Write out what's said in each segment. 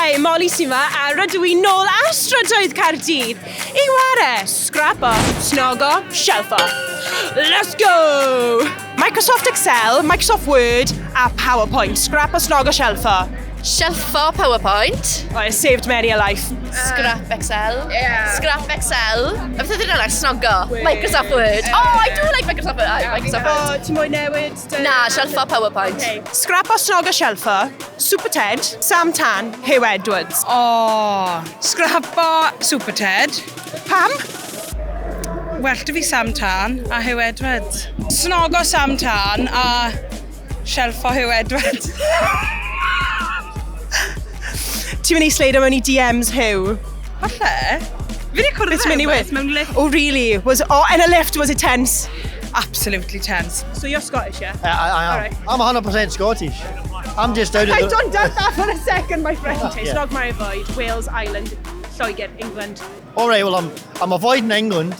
Shwmae, Molly sy'n ma a rydw i nôl ar strydoedd Caerdydd i ware Scrapo, Snogo, Shelfo. Let's go! Microsoft Excel, Microsoft Word a PowerPoint. Scrapo, Snogo, Shelfo. Shelfo PowerPoint. Oh, it saved many a life. Scrap Excel. Yeah. Scrap Excel. A beth ydyn nhw'n snogo? Microsoft Word. Oh, I do like Microsoft Word. I Microsoft Word. Oh, ti moyn newid? Na, shelfo PowerPoint. Okay. Scrapo, Snogo, Shelfo, Super Ted, Sam Tan, Huw Edwards. O, scrapo Super Ted. Pam? Well 'da fi Sam Tan a Huw Edwards. Snogo Sam Tan a shelfo Huw Edwards. Ti'n mynd i sleidio mewn i DMs Huw? Falle. Fi wedi cwrdd Beth ti'n mynd i â with? mewn lift. Oh, really? Was oh, in a lift, was it tense? Absolutely tense. So you're Scottish, yeah? I am. All right. I'm 100% Scottish. I'm just out of I the... don't doubt that for a second, my friend. Okay, Yeah. Snog, marry, avoid. Wales, Ireland, Lloegr, England. All right, well, I'm avoiding England.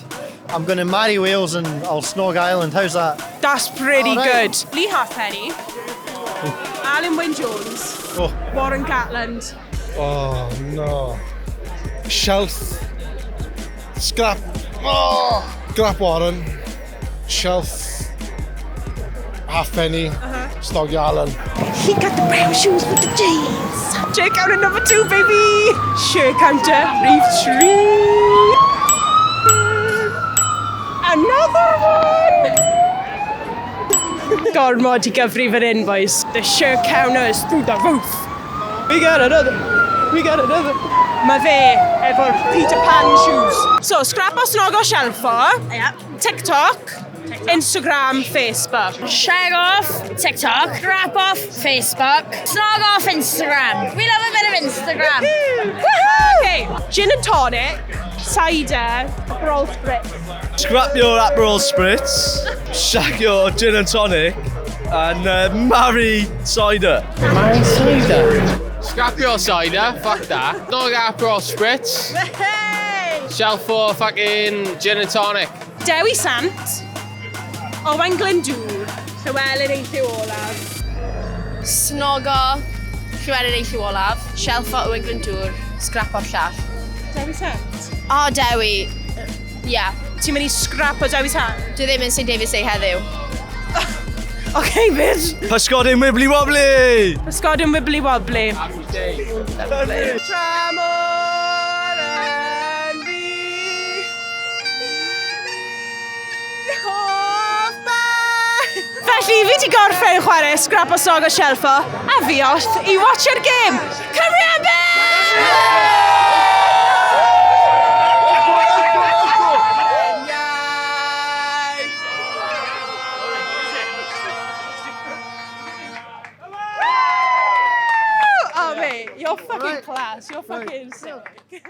I'm going to marry Wales and I'll snog Ireland. How's that? That's pretty All right. good. Lee Halfpenny, Alan Wynne Jones, Oh. Warren Gatland. Oh no. Shelf. Scrap. Oh! Scrap Warren. Shelf. Halfpenny. Uh-huh. Snogi Allen. He got the brown shoes with the jeans. Shirt counter number 2, baby. Shirt counter, rhif 3. Another one. Gormod i gyfri fan hyn, boys. The shirt counter is through the roof. We got another. We got another. Mae fe efo'r Peter Pan shoes. So, scrap o snog o shelfo. Yeah. TikTok, Instagram, Facebook. Shag off TikTok, grab off Facebook, snog off Instagram. We love a bit of Instagram. Okay, gin and tonic, cider, Aperol spritz. Scrap your Aperol Spritz, shag your gin and tonic, and marry cider. Marry cider? Scrap your cider, fuck that. Dog Aperol Spritz. Hey! Shelf for fucking gin and tonic. Dewi Sant, Owain Glyndŵr, Llywelyn ein Llyw Olaf. Snogo, Llywelyn ein Llyw Olaf, Shelfo Owen Glyndŵr, scrap o'r llall. Dewi Sant? O, Dewi. Yeah. Ti'n mynd i scrap o Dewi Sant? Dwi ddim yn St David's Day heddiw. Okay, bitch. Pysgodyn wibbly wobbly! Pysgodyn wibbly wobbly. Happy day. Tramor yn fi, hoff ben. Felly, fi di gorffen chwarae Scrap o Snog o Shelfo, a fi off i watchio'r gêm. Cymru am byth! Oh, mate, you're fucking class. You're fucking sick.